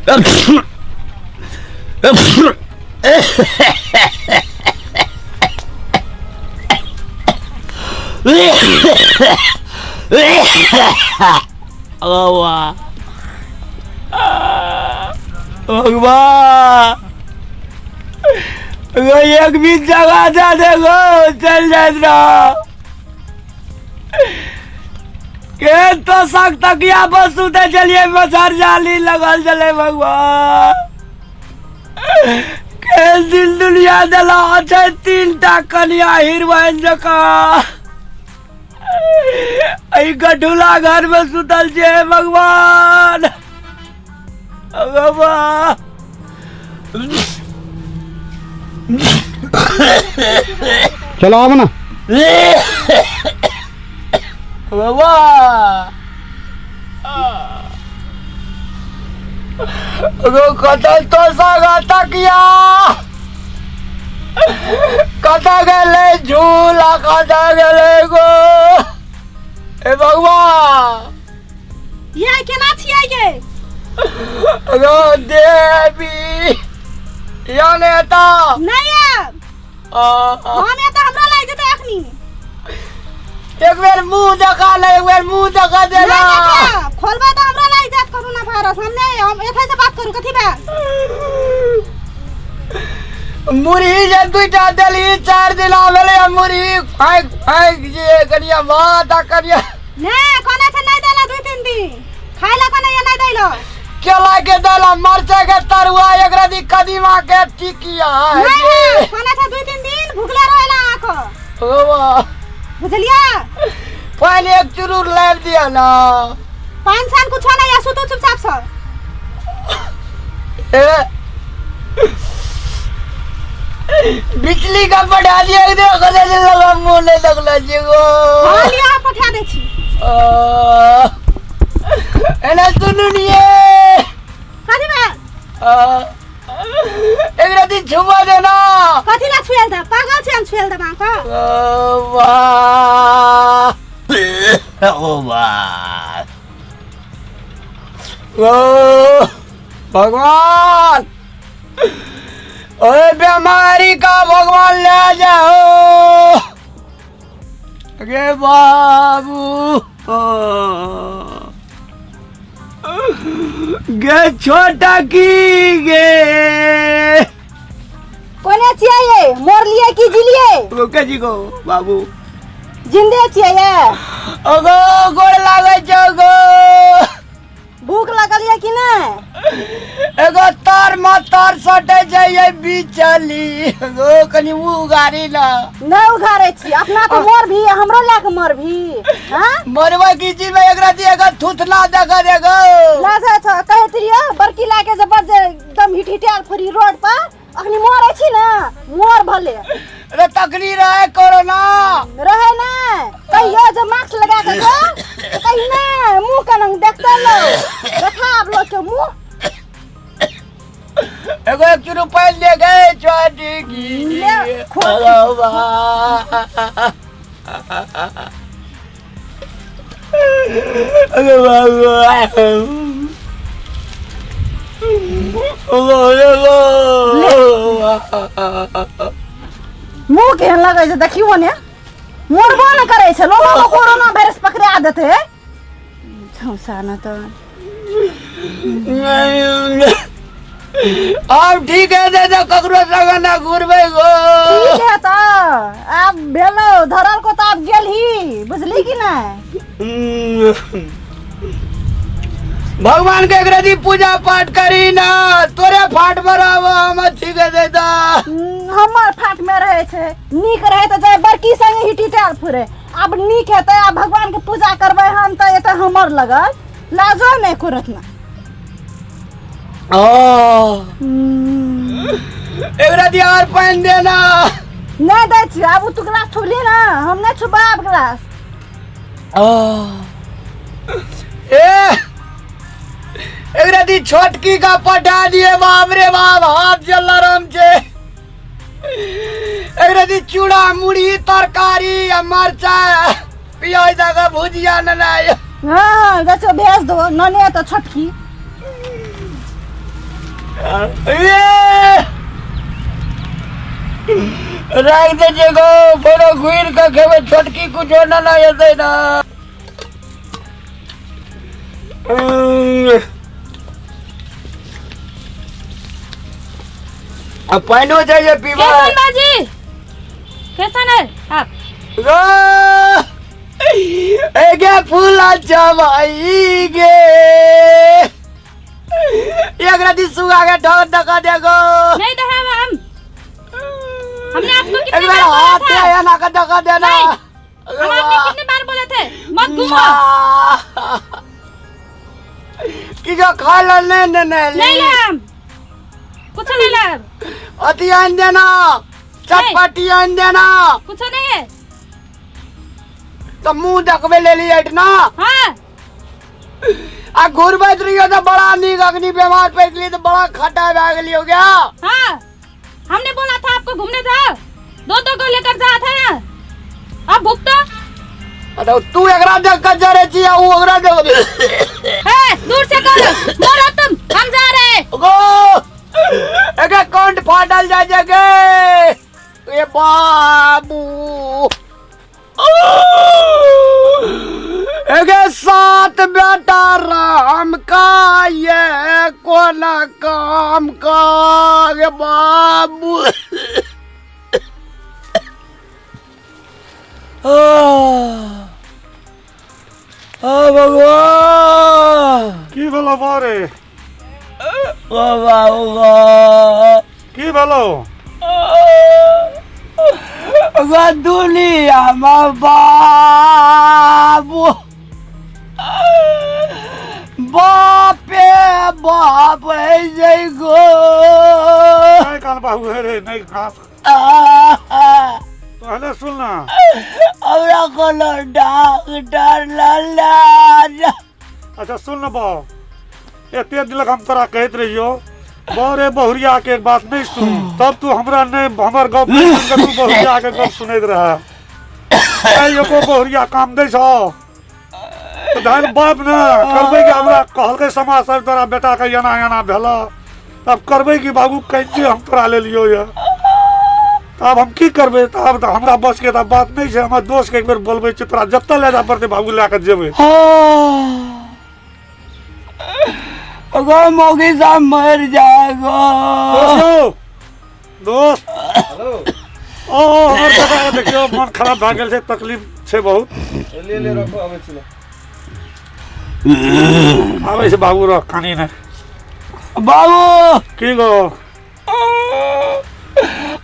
भगवान, भगवान, एक भी जगह दे देखो, चल जाए रहो। के तो सक तकिया पर सुते चलिए, मच्छर जाली लगल चले। भगवान, के दिल दुनिया दिला छै, तीन टा कनिया हीरोइन जकाँ एहि गठुला घर में सुतल छै। भगवान, भगवान। चलो आब ना। बाबा, गो कतऽ तो सागा तकिया कतऽ गेलै, झूला कतऽ गेलै गो? हे भगवान। ये केना छियै गे? गो देवी, या ने एतऽ। नहि आयब हम, एतऽ हमरा लागि जेतै अखनी। एक बेर मुंह देखा ले, एक बेर मुंह देखा देला। नहि देखायब, खोलबै तऽ हमरा लागि जायत कोरोना वायरस। हम नहि, हम एतै से बात करू। कथी भेल? मुरही जे दूटा देली, 4 दिन भेलै, मुरही फाँकि फाँकि जे कनिया भात आ कनिया। नहि कोना छै, नहि देला 2-3 दिन खाय ला, कोना ये नहि दैलो। केला के देला, मरचाई के तरुआ, एकरा दी कदीमा के टिकिया। नहीं, कोना छै, 2-3 दिन भुखले रहेला आको। बुझलिया? पानि एक चुरूर लाबि दिया ना। पान सान कुछो नहीं है, सुतू चुपचाप से। ए, बिजली का पठा दिया देखो लगा मुंह नहीं लगला जी गो। हाँ, लिया, पठा दै छी। एना सुनू निये। कथी भेल? एकरा दिन छुबा देना। कथी ला छुएल दे? पागल छी हम छुएल देब अहाँके? वाह, ओ वाह, ओ भगवान, ओए बीमारी का भगवान ले जाओ गे बाबू गे, छोटा की गे। कोने छियै ये? मरलियै कि जिलियै? ओके जी गो बाबू। जिंदे छियै ये? ओगो गोड़ लागै छौ गो। भूख लगल ये कि नहि? एगो तार में तार सटे छै ये बिचली गो, कनि मुँह उगारी ना। नहि उघारै छी, अपना तऽ मर भी, हमरो लए कऽ मर भी। हाँ। मरवा की चीज में एकरा दिए एगो थुथला देखा देखो। लाज छौ कहैत रहियो बड़की लए के जे बड़ जे एकदम हिट हिटायल फुरी रोड पर, अखनी मरै छी ने, मर भले। अरे तकनी रहे कोरोना। रहे ने, कहियो जे मास्क लगा के जो तऽ कही ने मुंह कनंग देखते लो, देखा आब लोग के मुंह। एगो एक चुरू पानि ले गए छोटी की। ले, खोल। अरे बाबा, मुंह केहन लगै छै देखियो ने, मरबो ने करै छै, लोगो को कोरोना वायरस पकड़ा देतै छौसा न तऽ। आब ठीक है दे दे, ककरो संग ना घुरबै गो। ठीक है तऽ आब भेलो धरल को तऽ आब गेलही, बुझली कि नहि? भगवान के एकरा दी पूजा पाठ करी ना, तोरे फाट बराबर हम ठीक है दे दा। हमर फाट में रहे छै, नीक रहे तऽ जाय बड़की संगे हिटी टाल फुरे, आब नीक हेतै, आब भगवान के पूजा करबै हम तऽ एतऽ हमर लगल लाजो नहि कुरत ना। एकरा दी और पानि देना। नहि दै छियै आब, तू गिलास छुबली ना, हम नहि छुबा आब गिलास। ए, एकरा दी छोटकी का पठा दिए। बाप रे बाप, हाथ से लरम छे। एकरा दी चूड़ा मुढ़ी तरकारी आ मरचाई प्याज दऽ कऽ भुजिया नेनाइ। हाँ, जाइ छौ, भेज दो नने तऽ छोटकी। ये राख दे छै गो फेरो घुरि कऽ खेबै छोटकी कुछो न ना एतै ना। आ पानिओ छै जे पीबै। कैसन बाजी, कैसन है आप? गो एगे फूला जमाई गे, एक राती सुगा के ढक धका देगो। नहीं तो हम हमने आपको एक कितने बार बार बोला हाथ था? है ना का धका देना। नहीं, हम आपने कितने बार बोले थे मत घूमो। कि जो खा लो। नहीं नहीं नहीं नहीं लाए हम कुछ नहीं लाए। अति आन देना, चटपटी आन देना। कुछ नहीं है। तो मुंह देखबे ले ली ना। हाँ। आ घुरबैत रहियो तो बड़ा नीक, अग्नि बीमार पड़ गेली तो बड़ा खट्टा भए गेली हो गया। हाँ, हमने बोला था आपको घूमने जाओ, दो दो को लेकर जा था ना, अब भुगतो। अरे तू एकरा देख के जरे छी आ ऊ ओकरा देख। ए, दूर से करो, मरो तुम, हम जा रहे हैं। गो एके कंठ फाटल जाय छै गे। ए बाबू, एगे सात बेटा राम का, ये कोना काम का गे बाबू। आ भगवान। की भेलो बारे? ओ बाबू गो। की भेलो? गो दुनियामे बाबू बापे बाप है छै गो। नहीं कान बाबू हे रे, नहीं खास। पहले सुन ना। हमरा कोनो डॉक्टर लला। अच्छा सुन ना बाबू, एते दिलक हम तोरा कहैत रहियो बड़े बहुरिया के बात नहीं सुन, तब तू हमरा नहीं हमर गप नहीं सुन के तू बहुरिया के गप सुनैत रह। एको बहुरिया काम दै छौ तो धन बाप ने करबै कि हमरा कहलकै समाज सब तोरा बेटा के एना एना भेल, तब करबै कि बाबू कैसे हम तोरा लेलियो ये, तब हम की करबै? तब तऽ हमरा बस के तऽ बात नहीं छै। हमर दोस्त के एक बेर बोलबै छी, तोरा जतऽ लए जाय पड़तै बाबू लए कऽ जेबै। गो मौगी साहब मर जाएगो। दोस्त हेलो, ओ हमर बेटा के देखियौ मन खराब भए गेल छै, तकलीफ छै बहुत। ले ले रखो, आबै छी। आबै छै बाबू, रह कानी ने। बाबू। की गो?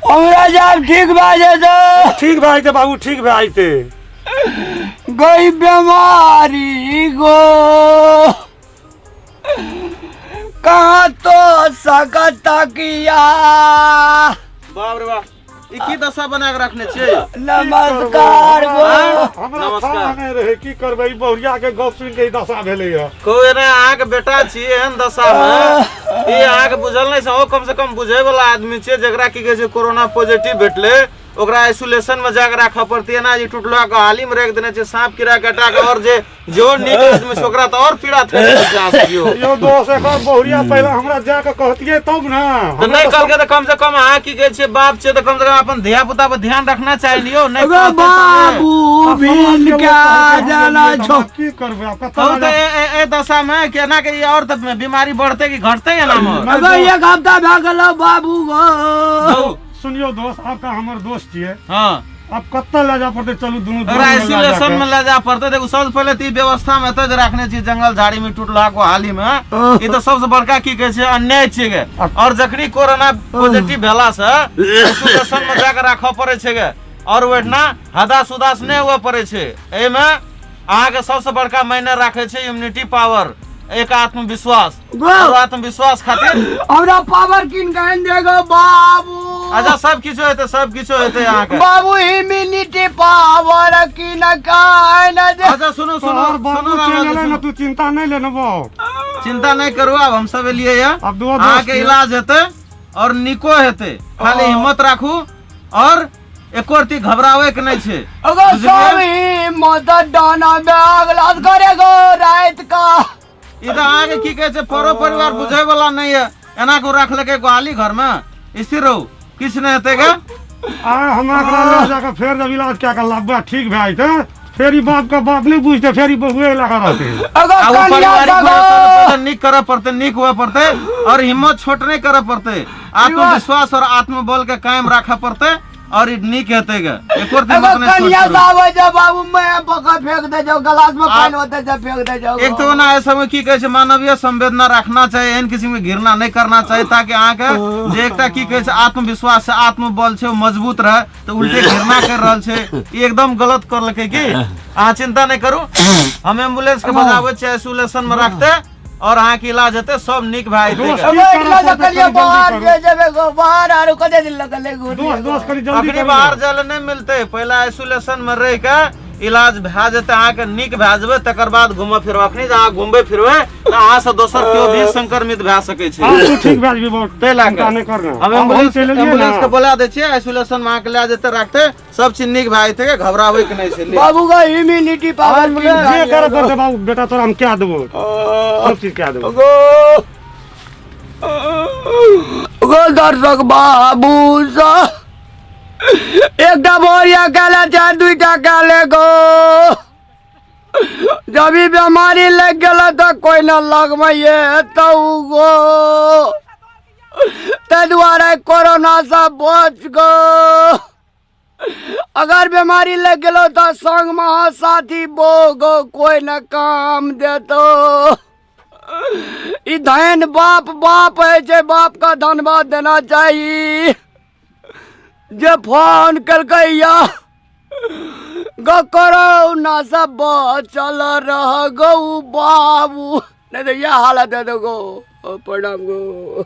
हमरा जब ठीक भए जेतै। ठीक भए जेतै बाबू, ठीक भए जेतै। गई बीमारी गो कहाँ तो सकत किया। बाप रे बाप, ई की दशा बना के रखने छियै? नमस्कार गो। हमरा नमस्कार। थाह नहि रहै, की करबै, ई बहुरिया के गप सुनि के ई दशा भेलै हँ। कहू एना अहाँके बेटा छी एहन दशा मे, ई अहाँके बुझल नहि छै? ओ कम से कम बुझै वाला आदमी छियै। जकरा की कहै छै कोरोना पॉजिटिव भेटलै ओकरा आइसोलेशन में जाके राखऽ पड़तै। एना जे टुटला के हाली में राखि देने छै, सांप कीड़ा कटा के, और जे जो नीक आदमी छै ओकरा तऽ और पीड़ा थैल छै अहाँ सब यौ। यौ दोस्त, एकर बहुरिया पहिले हमरा जाके कहतियै तब ने। तऽ नहि कहलकै तऽ कम से कम अहाँ की कहै छियै बाप छियै तऽ कम से कम अपन धिया पुता पर ध्यान रखना चाही ने यौ। नहि अगो कहतै तब बाबू भीन क्या जाना छो। की करबै आब कतऽ? कहू तऽ ए दशा में केना के ई और तऽ बीमारी बढ़तै कि घटतै एना मे? अगो एक हफ्ता भए गेलो बाबू गो। सुनियो दोस्त, आपका हमर दोस्त छियै। हाँ। अब कतऽ लए जाय पड़तै? चलू दुनू ओकरा आइसोलेशन में ले जाय पड़तै। देखू सबसे पहिले तऽ ई व्यवस्था में एतऽ जे राखने छी जंगल झाड़ी में टूटलहा को हाली में, ई तऽ सबसे बड़का की कहै छै अन्याय छियै गे। और जखनी कोरोना पॉजिटिव भेला से आइसोलेशन में जाके राखऽ पड़ै छै गे, और ओहिठिना हदास उदास नहि हुए पड़ै छै। एहिमे अहाँके सबसे बड़का मायने राखै छै इम्यूनिटी पावर, एक आत्मविश्वास। और आत्मविश्वास खातिर हमरा पावर किन के आनि देगो बाबू। अच्छा सब किछु हेतै, सब किछु हेतै अहाँके बाबू। इम्यूनिटी पावर किन के आनि दे। अच्छा सुनू सुनू तोहर बाबू सुनू चलि रामाजी, एलै ने। सुनू। तू चिंता नहि ले नेबो। चिंता नहीं करू, आब हम सब एलियै ये। आब दुओ दोस्त अहाँके छियै। इलाज हेतै और निको हेतै, खाली हिम्मत राखू और एको रत्ती घबरावे के नहीं छै। अगो बुझलियै? सब हिम्मत डाना बैग लाद करेगो रात का। ई तऽ अहाँके की कहै छै परो परिवार बुझै वाला नहीं है। एना को रखलकै गोहाली घर में स्थिर रहू किछु नहि हेतै गे। आ हमरा एकरा लऽ जाकऽ फेर जब इलाज कए कऽ लाबबै ठीक भए जेतै, फेर ई बाप के बाप नहि बुझतै, फेर ई बहुए लगा रहतै। अगो आ ओ कनिया पारिवारिक सगो व्यवस्था पहिले नीक करऽ पड़तै, नीक हुए पड़तै और हिम्मत छोट नहि करऽ पड़तै, आत्मविश्वास और आत्मबल के कायम राखऽ पड़तै और ई नीक हेतै गे। एको दिन एगो मत नहि कनिया छोट से करू। आबै छै बाबू, मैं पकड़ फेंक दे जाओ, गिलास में पानी होते छै फेंक दे जाओ। एक तो ओना एहि सबमे की कहै छै मानवीय संवेदना रखना चाही, एहन किसिम के घृणा नहि करना चाही, ताकि अहाँके जे एकटा की कहै छै आत्मविश्वास छै आत्मबल छै ओ मजबूत रहै। तऽ उल्टे घृणा कर रहल छै, ई एकदम गलत करलकै। की अहाँ चिंता नहि करू, हम एम्बुलेंस के बजाबै छियै, आइसोलेशन में रखते और अहाँके इलाज हेतै, सब नीक भए जेतै। दोस्त, अबे एकला से कनिया बाहर जे जेबे गो बाहर आरो कते दिन लगले घूर। दोस्त दोस्त कनी जल्दी अखनी करू। बाहर जाय लए नहि मिलतै, पहिले आइसोलेशन में रहि के इलाज भए जेतै, अहाँके नीक भए जेबै, तकर बाद घूमऽ फिरबै। अखनी जे अहाँ घुमबै फिरबै तऽ अहाँसँ दोसर केओ भी संक्रमित भए सकै छै। आब तू ठीक भए जेबही बहुत, ताहि लए चिंता कऽ नहि कर ना। हम आब हम एम्बुलेंस चलि एलियै एम्बुलेंस ना। के बोला दै छियै, आइसोलेशन में अहाँके लए जेतै रखतै, सब चीज नीक भए जेतै, घबराबै के नहि छै। ले। बाबू का इम्यूनिटी पावर जे करऽ पड़तै बाबू बेटा तोरा हम कए देबो, सब चीज कए देबो। गो गो दर्शक बाबू सा एकटा बोरिया काले चाहे दुईटा काले गो, जब ई बीमारी लग गेल तऽ कोइ न लगबैये तऽ गो, ताहि दुआरे कोरोनासँ बच गो। अगर बीमारी लग गेलो तऽ संगमे अहाँ साथी बो गो, कोइ न काम देतो। ई धन बाप बाप होइ छै, बाप का धन्यवाद देना चाही जे फोन केलकै या गो कोरोना से बचल रह गौ बाबू, नहीं तो यह हालत है तो गो। प्रणाम गो।